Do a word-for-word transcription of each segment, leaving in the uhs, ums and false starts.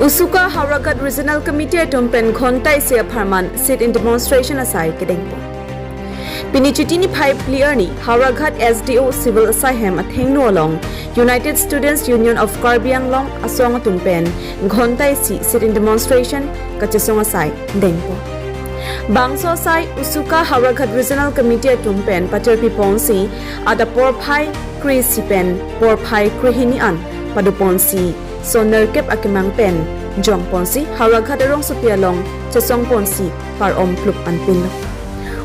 USUKA Howraghat Regional Committee atum pen ghonta isi apharman sit-in demonstration asai kedengpon. Pini Chiti niphai phli arni Howraghat S D O Civil asai hem athengno along United Students Union of Karbi Anglong asong atum pen ghonta isi sit-in demonstration kachesong asai dengpon. Bangso asai USUKA Howraghat Regional Committee atum pen paterpiponsi adap porphai kre-isi pen porphai kre-hini an padoponsi son nerkep akemang pen jongponsi Howraghat arongsopi along chesongponsi par-om plup anpinlo.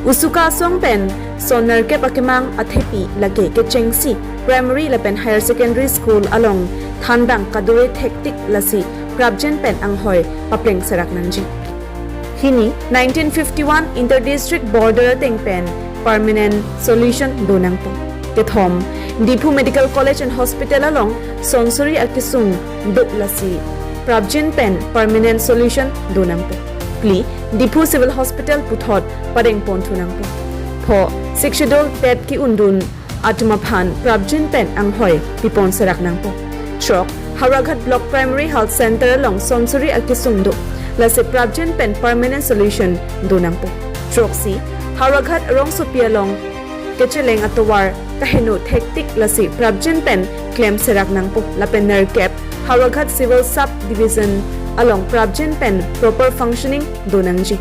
USUKA asong pen son nerkep akemang athepi lake kechengsi primary lapen higher secondary school along thanbang kadure thektik lasi prapjin pen anghoi papleng serak nangji. Hini, nineteen fifty-one inter-district border ateng pen permanent solution do nangpo. Kethom, Diphu Medical College and Hospital along sonsuri akesung do lasi prapjin pen permanent solution do nangpo. Phli, Diphu Civil Hospital puthot padengponthu nangpo. Pho, Sixth Schedule tet ki-undun atum aphan prapjin pen anghoi pipon serak nangpo. Throk, Howraghat Block Primary Health Center along sonsuri akesung do, lasi prapjin pen permanent solution do nangpo. Throksi, Howraghat arongsopi along kecheleng atovar kaheno thektik lasi prapjin pen klem serak nangpo. Lapen nerkep, Howraghat Civil Sub Division along prapjin pen proper functioning do nangji.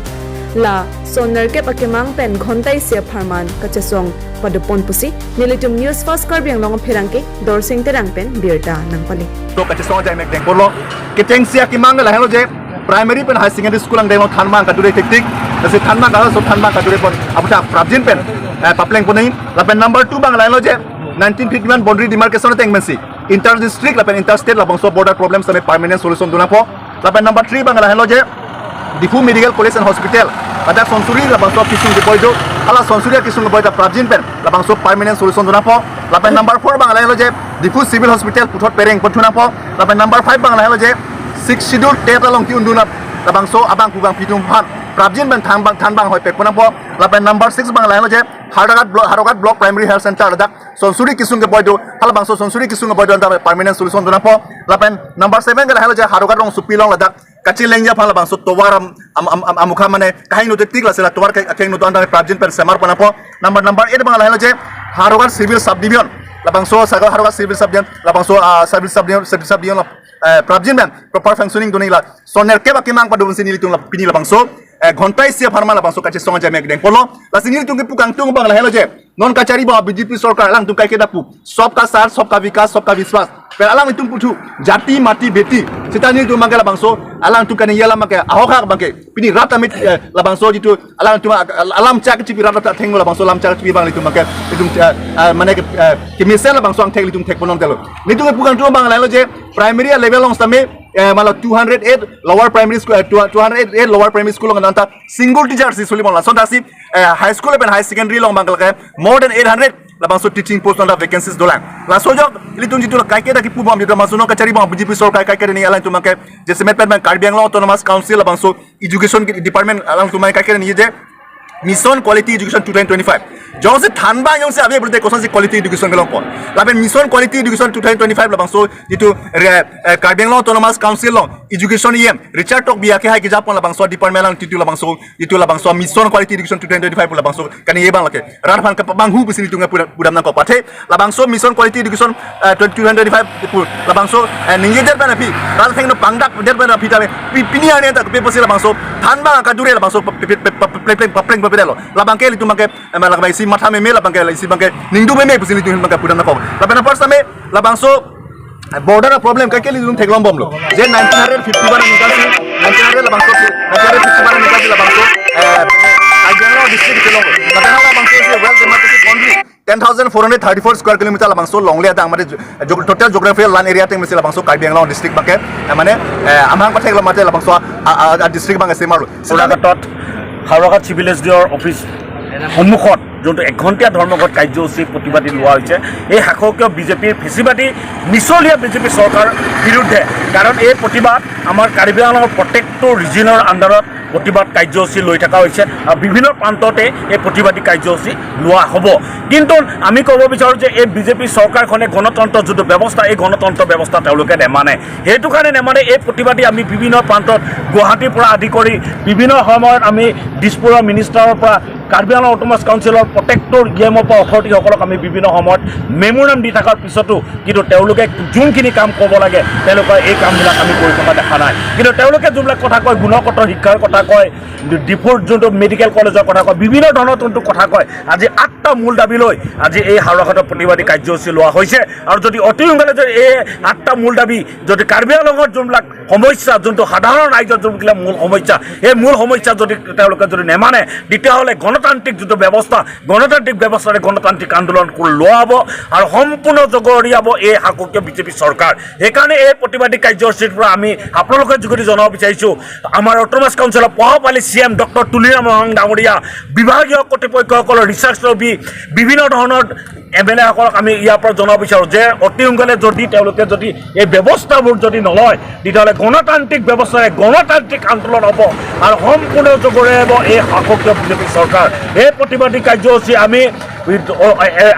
La son nerkep akemang pen ghonta isi apharman kachesong padopon pusi nelitum News First Karbi Anglong apherangke Dorsing Terang pen birta nangpale. To kachesong ajai mek dengponlo. Kechengsi akemang lahelo je primary pen high secondary school angdeng along thanbang kadure thektik. Lasi thanbang kalaso thanbang kadurepon aputhak prapjin pen, eh, paplengpon nangji. Lapen number two abang lahelo je nineteen fifty-one boundary demarcation ateng pensi inter district lapen inter state labangso border problem same permanent solution do nangpo. Lapen number three abang lahelo je Diphu Medical College and Hospital, ladak sonsuri labangso akesung keboi do, hala sonsuri akesung keboi ta prapjin pen labangso permanent solution do nangpo. Lapen number four abang lahelo je Diphu Civil Hospital puthot pereng ponthu nangpo. Lapen number five abang lahelo je Sixth Schedule tet along ki-undun labangso abang kubang pitum aphan prapjin pen thanbang thanbang hoi pekpon nangpo. Lapen number six abang lahelo je Howraghat Blo-, Howraghat Block Primary Health Center ladak sonsuri kesung keboi do, halabangso sonsuri kesung keboi do anta permanent solution do nangpo. Lapen number seven ke lahelo je Howraghat arongsopi along ladak kachelengji aphan labangso tovar am-, am-, am-, am-, amukha mane kaheno thektik lasi la tovar ke-, akeheno do anta prapjin pen semarpon nangpo. Number, number eight abang lahelo je Howraghat Civil Subdivision labangso sago Howraghat Civil Subdivision labangso, ah, Civil Subdivision, Civil Subdivision la, eh, prapjin pen proper functioning do nangji, la son nerkep akemang padopon si nelitum la pini labangso, eh, ghonta isi apharman labangso kachesong ajai mek dengponlo. Lasi nelitum kepu kangtung abang lahelo je non kachari abang B J P sorkar alangtum kaike dapu, sabka saath, sabka vikas, sabka vishwas. Pen alangtum puthu jati mati beti seta nelitum abangke labangso alangtum kaningje alam abangke ahok hak abangke pini rat amit, eh, labangso jitu alangtum a-, a-, alam chak chipi rat athengno labangso alam chak chipi abang nelitum abangke itum, eh, eh, mane ke, eh, kemesen labangso angthek nelitum thekpon nangtelo. Nelitum kepu kangtung abang lahelo je primary level along sitame, eh, mala two hundred eight lower primary school, eh, two, two hundred eight lower primary school along anta single teacher si solibom, lason thasi, eh, high school pen high secondary along abangke more than eight hundred labangso teaching post anta vacancies dolang. Laso ajok ilitum jitu kaike ta kepubom jitu masu non kachari abang B J P sorkar kaike nangji alangtum abangke jasemet pen abang Karbi Anglong Autonomous Council labangso education department alangtum abang kaike nangji je Mission Quality Education two thousand twenty-five. Jongsi thanbang jongsi ave pulote kosonsi quality education kelongpon. Lapen Mission Quality Education two thousand twenty-five labangso jitu re-, eh, Karbi Anglong Autonomous Council along education E M Richard Tokbi akehai kejapon labangso department along jitu labangso, jitu labangso Mission Quality Education two thousand twenty-five pu labangso kaningje abang lake rat aphan kepabanghu pusi nelitum pura-, pudam nangkok pathe. Labangso Mission Quality Education, eh, twenty, two thousand twenty-five pu labangso, eh, ningjedet pen aphi, rat athengno pangdakdet pen aphi tame pi-, pini arni ta kepe pusi labangso thanbang kadure labangso pe-, pe-, pe-, pe-, pe-, pleng, pleng, pleng, pleng, pleng, lo. Labangke ilitum abangke, eh, labangke isi matha meme, labangke isi abangke ningduk meme pusi nelitum abangke pudam nangkok. Lapen apar sitame labangso, eh, border problem kaike ilitum theklongbomlo. Je nineteen fifty-one aningkan si, nineteen hundred labangso, nineteen fifty-one aningkan si labangso, eh, Karbi Anglong district kelong. Lapen halabangso isi well demarcated boundary ten thousand four hundred thirty-four square kilometer labangso longle adang mane jo-, jo-, total geographical land area ateng pensi labangso Karbi Anglong district abangke, eh, mane, eh, amahang patheklo mate labangso a, a, a district abangke semarlo. Howraghatot, Howraghat civil S D অ'ৰ অফিচ সন্মুখত যোনটো এক ঘণ্টীয়া ধৰ্মঘট কাৰ্যসূচী প্ৰতিবাদী লোৱা হৈছে, এই শাসকীয় বিজেপিৰ ফেচিবাদী মিছলীয়া বিজেপি চৰকাৰৰ বিৰুদ্ধে। কাৰণ এই প্ৰতিবাদ আমাৰ কাৰ্বি আংলঙৰ প্ৰত্যেকটো ৰিজনৰ আণ্ডাৰত প্ৰতিবাদ কাৰ্যসূচী লৈ থকা হৈছে আৰু বিভিন্ন প্ৰান্ততে এই প্ৰতিবাদী কাৰ্যসূচী লোৱা হ'ব। কিন্তু আমি ক'ব বিচাৰোঁ যে এই বিজেপি চৰকাৰখনে গণতন্ত্ৰৰ যিটো ব্যৱস্থা, এই গণতন্ত্ৰ ব্যৱস্থা তেওঁলোকে নেমানে। সেইটো কাৰণে নেমানে। এই প্ৰতিবাদী আমি বিভিন্ন প্ৰান্তত, গুৱাহাটীৰ পৰা আদি কৰি বিভিন্ন সময়ত আমি দিছপুৰৰ মিনিষ্টাৰৰ পৰা, কাৰ্বি আংলং অট'নমাছ কাউন্সিলৰ প্ৰত্যেকটো ই এমৰ পৰা অথৰিটিসকলক আমি বিভিন্ন সময়ত মেম'ৰাণ্ডাম দি থকাৰ পিছতো কিন্তু তেওঁলোকে যোনখিনি কাম ক'ব লাগে, তেওঁলোকৰ এই কামবিলাক আমি কৰি থকা দেখা নাই। কিন্তু তেওঁলোকে যোনবিলাক কথা কয়, গুণগত শিক্ষাৰ কথা কয়, ডিফুৰ যোনটো মেডিকেল কলেজৰ কথা কয়, বিভিন্ন ধৰণৰ যোনটো কথা কয়, আজি আঠটা মূল দাবী লৈ আজি এই হাওৰাঘাটত প্ৰতিবাদী কাৰ্যসূচী লোৱা হৈছে। আৰু যদি অতি সোনকালে যদি এই আঠটা মূল দাবী, যদি কাৰ্বি আংলঙত যোনবিলাক সমস্যা, যোনটো সাধাৰণ ৰাইজৰ যোনবিলাক মূল সমস্যা, এই মূল সমস্যা যদি তেওঁলোকে যদি নেমানে, তেতিয়াহ'লে গণতান্ত্ৰিক যিটো ব্যৱস্থা, গণতান্ত্ৰিক ব্যৱস্থাৰে গণতান্ত্ৰিক আন্দোলন কৰি লোৱা হ'ব আৰু সম্পূৰ্ণ জগৰীয়াব এই শাসকীয় বিজেপি চৰকাৰ। সেইকাৰণে এই প্ৰতিবাদী কাৰ্যসূচীৰ পৰা আমি আপোনালোকৰ যোগেদি জনাব বিচাৰিছোঁ, আমাৰ অট'নমাছ কাউন্সিলৰ প্ৰভাৱশালী চি এম ডক্টৰ তুলিৰাম ৰংহাং ডাঙৰীয়া, বিভাগীয় কৰ্তৃপক্ষসকলৰ ৰিচাৰ্চ লবি, বিভিন্ন ধৰণৰ এম এল এসকলক আমি ইয়াৰ পৰা জনাব বিচাৰোঁ যে অতি সোনকালে যদি তেওঁলোকে যদি এই ব্যৱস্থাবোৰ যদি নলয়, তেতিয়াহ'লে গণতান্ত্ৰিক ব্যৱস্থাৰে গণতান্ত্ৰিক আন্দোলন হ'ব আৰু সম্পূৰ্ণ জগৰীয়াব এই শাসকীয় বিজেপি চৰকাৰ। এই প্ৰতিবাদী কাৰ্যসূচী আমি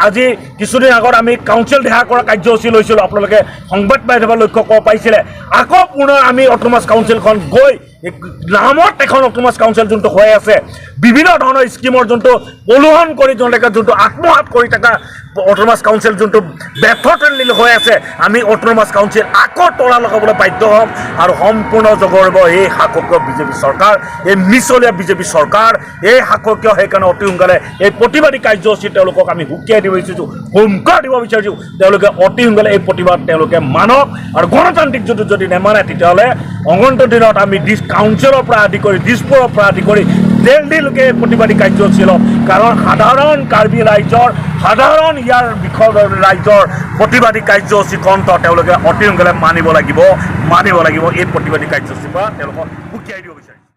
আজি কিছুদিন আগত আমি কাউন্সিল দেহা কৰা কাৰ্যসূচী লৈছিলোঁ, আপোনালোকে সংবাদ মাধ্যমত লক্ষ্য কৰিব পাৰিছিলে। আকৌ পুনৰ আমি অট'নমাছ কাউন্সিলখন গৈ নামত এখন অট'নমাছ কাউন্সিল যোনটো হৈ আছে, বিভিন্ন ধৰণৰ স্কিমৰ যোনটো প্ৰলোভন কৰি যোনলৈকে যোনটো আত্মসাত কৰি থকা অট'নমাছ কাউন্সিল যোনটো ব্যৰ্থতালীন হৈ আছে, আমি অট'নমাছ কাউন্সিল আকৌ তলা লগাবলৈ বাধ্য হ'ম আৰু সম্পূৰ্ণ জগৰীয়াব এই শাসকীয় বিজেপি চৰকাৰ, এই মিছলীয়া বিজেপি চৰকাৰ, এই শাসকীয়। সেইকাৰণে অতি সোনকালে এই প্ৰতিবাদী কাৰ্যসূচী তেওঁলোকক আমি সকীয়াই দিব বিচাৰিছোঁ, হুংকাৰ দিব বিচাৰিছোঁ। তেওঁলোকে অতি সোনকালে এই প্ৰতিবাদ তেওঁলোকে মানক আৰু গণতান্ত্ৰিক যিটো যদি নেমানে, তেতিয়াহ'লে আগন্তুক দিনত আমি দিছ কাউন্সিলৰ পৰা আদি কৰি, দিছপুৰৰ পৰা আদি কৰি দেলহিলৈকে এই প্ৰতিবাদী কাৰ্যসূচী ল'ম। কাৰণ সাধাৰণ কাৰ্বি ৰাইজৰ, সাধাৰণ ইয়াৰ বিষয় ৰাইজৰ প্ৰতিবাদী কাৰ্যসূচী কণ্ঠ তেওঁলোকে অতি সোনকালে মানিব লাগিব, মানিব লাগিব। এই প্ৰতিবাদী কাৰ্যসূচীৰ পৰা তেওঁলোকক সকীয়াই দিব বিচাৰিছোঁ।